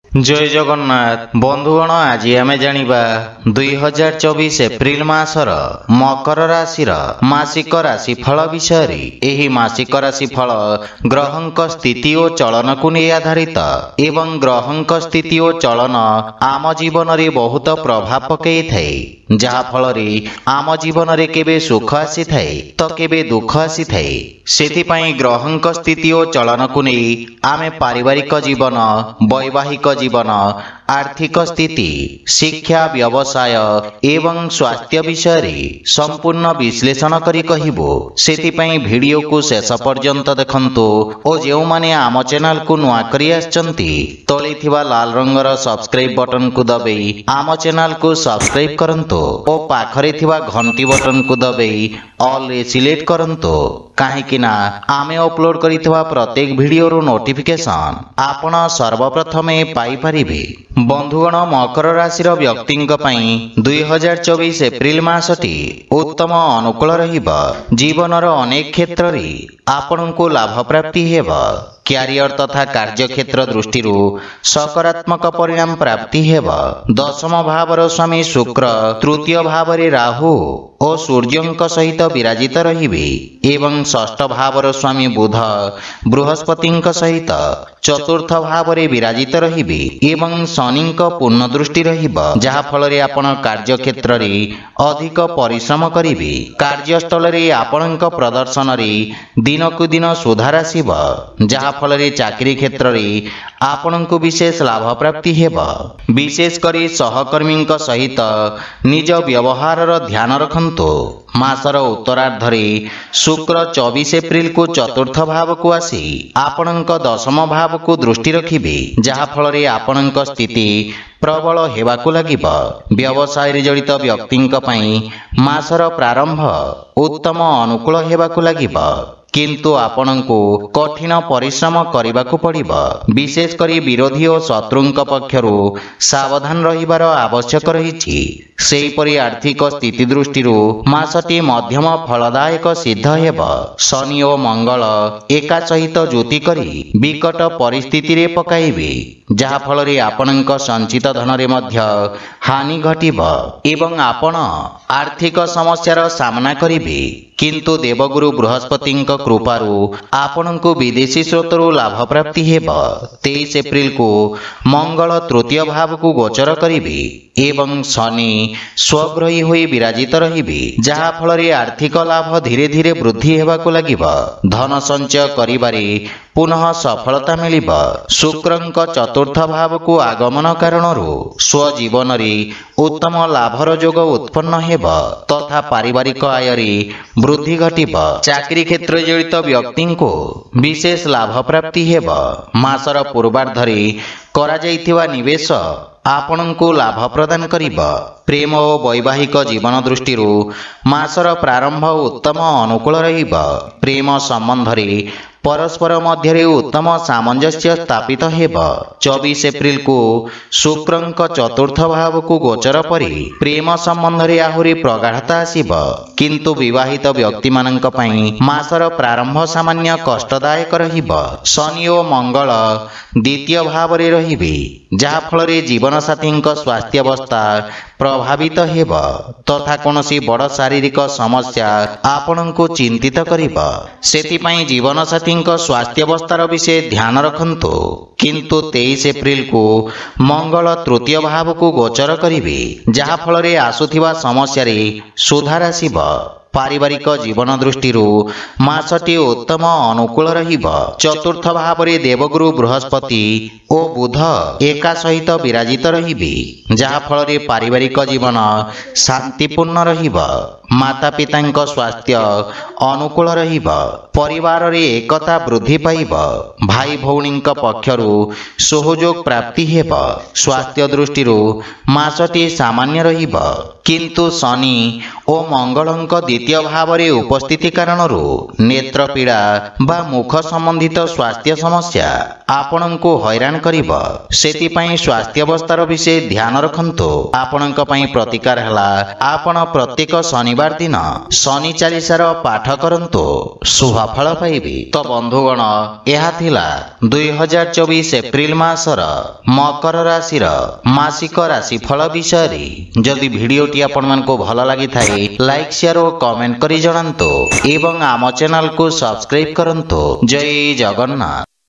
ଜୟ ଜଗନ୍ନାଥ ବନ୍ଧୁଗଣ, ଆଜି ଆମେ ଜାଣିବା 2024 ଏପ୍ରିଲ ମାସର ମକର ରାଶିର ମାସିକ ରାଶିଫଳ ବିଷୟରେ। ଏହି ମାସିକ ରାଶିଫଳ ଗ୍ରହଙ୍କ ସ୍ଥିତି ଓ ଚଳନକୁ ନେଇ ଆଧାରିତ ଏବଂ ଗ୍ରହଙ୍କ ସ୍ଥିତି ଓ ଚଳନ ଆମ ଜୀବନରେ ବହୁତ ପ୍ରଭାବ ପକାଇଥାଏ, ଯାହାଫଳରେ ଆମ ଜୀବନରେ କେବେ ସୁଖ ଆସିଥାଏ ତ କେବେ ଦୁଃଖ ଆସିଥାଏ। ସେଥିପାଇଁ ଗ୍ରହଙ୍କ ସ୍ଥିତି ଓ ଚଳନକୁ ନେଇ ଆମେ ପାରିବାରିକ ଜୀବନ, ବୈବାହିକ ଜୀବନ, ଆର୍ଥିକ ସ୍ଥିତି, ଶିକ୍ଷା, ବ୍ୟବସାୟ ଏବଂ ସ୍ୱାସ୍ଥ୍ୟ ବିଷୟରେ ସମ୍ପୂର୍ଣ୍ଣ ବିଶ୍ଳେଷଣ କରି କହିବୁ। ସେଥିପାଇଁ ଭିଡ଼ିଓକୁ ଶେଷ ପର୍ଯ୍ୟନ୍ତ ଦେଖନ୍ତୁ ଓ ଯେଉଁମାନେ ଆମ ଚ୍ୟାନେଲକୁ ନୂଆ କରି ଆସିଛନ୍ତି, ତଳେ ଥିବା ଲାଲ ରଙ୍ଗର ସବସ୍କ୍ରାଇବ୍ ବଟନକୁ ଦବେଇ ଆମ ଚ୍ୟାନେଲକୁ ସବସ୍କ୍ରାଇବ୍ କରନ୍ତୁ ଓ ପାଖରେ ଥିବା ଘଣ୍ଟି ବଟନକୁ ଦବେଇ ଅଲ୍ରେ ସିଲେକ୍ଟ କରନ୍ତୁ, କାହିଁକି ନା ଆମେ ଅପଲୋଡ କରିଥିବା ପ୍ରତ୍ୟେକ ଭିଡ଼ିଓର ନୋଟିଫିକେସନ୍ ଆପଣ ସର୍ବପ୍ରଥମେ ପାଇପାରିବେ। ବନ୍ଧୁଗଣ, ମକର ରାଶିର ବ୍ୟକ୍ତିଙ୍କ ପାଇଁ 2024 ଏପ୍ରିଲ ମାସଟି ଉତ୍ତମ ଅନୁକୂଳ ରହିବ। ଜୀବନର ଅନେକ କ୍ଷେତ୍ରରେ ଆପଣଙ୍କୁ ଲାଭ ପ୍ରାପ୍ତି ହେବ। କ୍ୟାରିୟର ତଥା କାର୍ଯ୍ୟକ୍ଷେତ୍ର ଦୃଷ୍ଟିରୁ ସକାରାତ୍ମକ ପରିଣାମ ପ୍ରାପ୍ତି ହେବ। ଦଶମ ଭାବର ସ୍ୱାମୀ ଶୁକ୍ର ତୃତୀୟ ଭାବରେ ରାହୁ ଓ ସୂର୍ଯ୍ୟଙ୍କ ସହିତ ବିରାଜିତ ରହିବେ ଏବଂ ଷଷ୍ଠ ଭାବର ସ୍ୱାମୀ ବୁଧ ବୃହସ୍ପତିଙ୍କ ସହିତ ଚତୁର୍ଥ ଭାବରେ ବିରାଜିତ ରହିବେ ଏବଂ ଶନିଙ୍କ ପୂର୍ଣ୍ଣ ଦୃଷ୍ଟି ରହିବ, ଯାହାଫଳରେ ଆପଣ କାର୍ଯ୍ୟକ୍ଷେତ୍ରରେ ଅଧିକ ପରିଶ୍ରମ କରିବେ। କାର୍ଯ୍ୟସ୍ଥଳରେ ଆପଣଙ୍କ ପ୍ରଦର୍ଶନରେ ଦିନକୁ ଦିନ ସୁଧାର ଆସିବ, ଯାହାଫଳରେ ଚାକିରି କ୍ଷେତ୍ରରେ ଆପଣଙ୍କୁ ବିଶେଷ ଲାଭ ପ୍ରାପ୍ତି ହେବ। ବିଶେଷ କରି ସହକର୍ମୀଙ୍କ ସହିତ ନିଜ ବ୍ୟବହାରର ଧ୍ୟାନ ରଖନ୍ତୁ। ମାସର ଉତ୍ତରାର୍ଦ୍ଧରେ ଶୁକ୍ର 24 ଏପ୍ରିଲକୁ ଚତୁର୍ଥ ଭାବକୁ ଆସି ଆପଣଙ୍କ ଦଶମ ଭାବକୁ ଦୃଷ୍ଟି ରଖିବେ, ଯାହାଫଳରେ ଆପଣଙ୍କ ସ୍ଥିତି ପ୍ରବଳ ହେବାକୁ ଲାଗିବ। ବ୍ୟବସାୟରେ ଜଡ଼ିତ ବ୍ୟକ୍ତିଙ୍କ ପାଇଁ ମାସର ପ୍ରାରମ୍ଭ ଉତ୍ତମ ଅନୁକୂଳ ହେବାକୁ ଲାଗିବ, କିନ୍ତୁ ଆପଣଙ୍କୁ କଠିନ ପରିଶ୍ରମ କରିବାକୁ ପଡ଼ିବ। ବିଶେଷ କରି ବିରୋଧୀ ଓ ଶତ୍ରୁଙ୍କ ପକ୍ଷରୁ ସାବଧାନ ରହିବାର ଆବଶ୍ୟକ ରହିଛି। ସେହିପରି ଆର୍ଥିକ ସ୍ଥିତି ଦୃଷ୍ଟିରୁ ମାସଟି ମଧ୍ୟମ ଫଳଦାୟକ ସିଦ୍ଧ ହେବ। ଶନି ଓ ମଙ୍ଗଳ ଏକା ସହିତ ଯୁତି କରି ବିକଟ ପରିସ୍ଥିତିରେ ପକାଇବେ, ଯାହାଫଳରେ ଆପଣଙ୍କ ସଞ୍ଚିତ ଧନରେ ମଧ୍ୟ ହାନି ଘଟିବ ଏବଂ ଆପଣ ଆର୍ଥିକ ସମସ୍ୟାର ସାମ୍ନା କରିବେ। କିନ୍ତୁ ଦେବଗୁରୁ ବୃହସ୍ପତିଙ୍କ କୃପାରୁ ଆପଣଙ୍କୁ ବିଦେଶୀ ସ୍ରୋତରୁ ଲାଭ ପ୍ରାପ୍ତି ହେବ। 23 ଏପ୍ରିଲକୁ ମଙ୍ଗଳ ତୃତୀୟ ଭାବକୁ ଗୋଚର କରିବେ ଏବଂ ଶନି ସ୍ୱଗ୍ରହୀ ହୋଇ ବିରାଜିତ ରହିବେ, ଯାହାଫଳରେ ଆର୍ଥିକ ଲାଭ ଧୀରେ ଧୀରେ ବୃଦ୍ଧି ହେବାକୁ ଲାଗିବ। ଧନ ସଞ୍ଚୟ କରିବାରେ ପୁନଃ ସଫଳତା ମିଳିବ। ଶୁକ୍ରଙ୍କ ଚତୁର୍ଥ ଭାବକୁ ଆଗମନ କାରଣରୁ ସ୍ୱଜୀବନରେ ଉତ୍ତମ ଲାଭର ଯୋଗ ଉତ୍ପନ୍ନ ହେବ ତଥା ପାରିବାରିକ ଆୟରେ ବୃଦ୍ଧି ଘଟିବ। ଚାକିରି କ୍ଷେତ୍ରରେ ଜଡ଼ିତ ବ୍ୟକ୍ତିଙ୍କୁ ବିଶେଷ ଲାଭ ପ୍ରାପ୍ତି ହେବ। ମାସର ପୂର୍ବାର୍ଦ୍ଧରେ କରାଯାଇଥିବା ନିବେଶ ଆପଣଙ୍କୁ ଲାଭ ପ୍ରଦାନ କରିବ। ପ୍ରେମ ଓ ବୈବାହିକ ଜୀବନ ଦୃଷ୍ଟିରୁ ମାସର ପ୍ରାରମ୍ଭ ଉତ୍ତମ ଅନୁକୂଳ ରହିବ। ପ୍ରେମ ସମ୍ବନ୍ଧରେ ପରସ୍ପର ମଧ୍ୟରେ ଉତ୍ତମ ସାମଞ୍ଜସ୍ୟ ସ୍ଥାପିତ ହେବ। 24 ଏପ୍ରିଲକୁ ଶୁକ୍ରଙ୍କ ଚତୁର୍ଥ ଭାବକୁ ଗୋଚର ପରେ ପ୍ରେମ ସମ୍ବନ୍ଧରେ ଆହୁରି ପ୍ରଗାଢ଼ତା ଆସିବ, କିନ୍ତୁ ବିବାହିତ ବ୍ୟକ୍ତିମାନଙ୍କ ପାଇଁ ମାସର ପ୍ରାରମ୍ଭ ସାମାନ୍ୟ କଷ୍ଟଦାୟକ ରହିବ। ଶନି ଓ ମଙ୍ଗଳ ଦ୍ୱିତୀୟ ଭାବରେ ରହିବେ, ଯାହାଫଳରେ ଜୀବନସାଥୀଙ୍କ ସ୍ୱାସ୍ଥ୍ୟାବସ୍ଥା ପ୍ରଭାବିତ ହେବ ତଥା କୌଣସି ବଡ଼ ଶାରୀରିକ ସମସ୍ୟା ଆପଣଙ୍କୁ ଚିନ୍ତିତ କରିବ। ସେଥିପାଇଁ ଜୀବନସାଥୀଙ୍କ ସ୍ୱାସ୍ଥ୍ୟାବସ୍ଥାର ବିଷୟ ଧ୍ୟାନ ରଖନ୍ତୁ। କିନ୍ତୁ 23 ଏପ୍ରିଲକୁ ମଙ୍ଗଳ ତୃତୀୟ ଭାବକୁ ଗୋଚର କରିବେ, ଯାହାଫଳରେ ଆସୁଥିବା ସମସ୍ୟାରେ ସୁଧାର ଆସିବ। ପାରିବାରିକ ଜୀବନ ଦୃଷ୍ଟିରୁ ମାସଟି ଉତ୍ତମ ଅନୁକୂଳ ରହିବ। ଚତୁର୍ଥ ଭାବରେ ଦେବଗୁରୁ ବୃହସ୍ପତି ଓ ବୁଧ ଏକା ସହିତ ବିରାଜିତ ରହିବେ, ଯାହାଫଳରେ ପାରିବାରିକ ଜୀବନ ଶାନ୍ତିପୂର୍ଣ୍ଣ ରହିବ। ମାତା ପିତାଙ୍କ ସ୍ୱାସ୍ଥ୍ୟ ଅନୁକୂଳ ରହିବ। ପରିବାରରେ ଏକତା ବୃଦ୍ଧି ପାଇବ। ଭାଇ ଭଉଣୀଙ୍କ ପକ୍ଷରୁ ସହଯୋଗ ପ୍ରାପ୍ତି ହେବ। ସ୍ୱାସ୍ଥ୍ୟ ଦୃଷ୍ଟିରୁ ମାସଟି ସାମାନ୍ୟ ରହିବ, କିନ୍ତୁ ଶନି ଓ ମଙ୍ଗଳଙ୍କ ଦ୍ୱିତୀୟ ଭାବରେ ଉପସ୍ଥିତି କାରଣରୁ ନେତ୍ର ପୀଡ଼ା ବା ମୁଖ ସମ୍ବନ୍ଧିତ ସ୍ୱାସ୍ଥ୍ୟ ସମସ୍ୟା ଆପଣଙ୍କୁ ହଇରାଣ କରିବ। ସେଥିପାଇଁ ସ୍ୱାସ୍ଥ୍ୟାବସ୍ଥାର ବିଷୟ ଧ୍ୟାନ ରଖନ୍ତୁ। ଆପଣଙ୍କ ପାଇଁ ପ୍ରତିକାର ହେଲା, ଆପଣ ପ୍ରତ୍ୟେକ ଶନିବାର ଦିନ ଶନି ଚାଳିଶାର ପାଠ କରନ୍ତୁ, ଶୁଭ ଫଳ ପାଇବେ। ତ ବନ୍ଧୁଗଣ, ଏହା ଥିଲା 2024 ଏପ୍ରିଲ ମାସର ମକର ରାଶିର ମାସିକ ରାଶିଫଳ ବିଷୟରେ। ଯଦି ଭିଡ଼ିଓଟି ଆପଣମାନଙ୍କୁ ଭଲ ଲାଗିଥାଏ, ଲାଇକ୍, ସେୟାର ଓ କମେଣ୍ଟ କରି ଜଣାନ୍ତୁ ଏବଂ ଆମ ଚ୍ୟାନେଲକୁ ସବସ୍କ୍ରାଇବ କରନ୍ତୁ। ଜୟ ଜଗନ୍ନାଥ।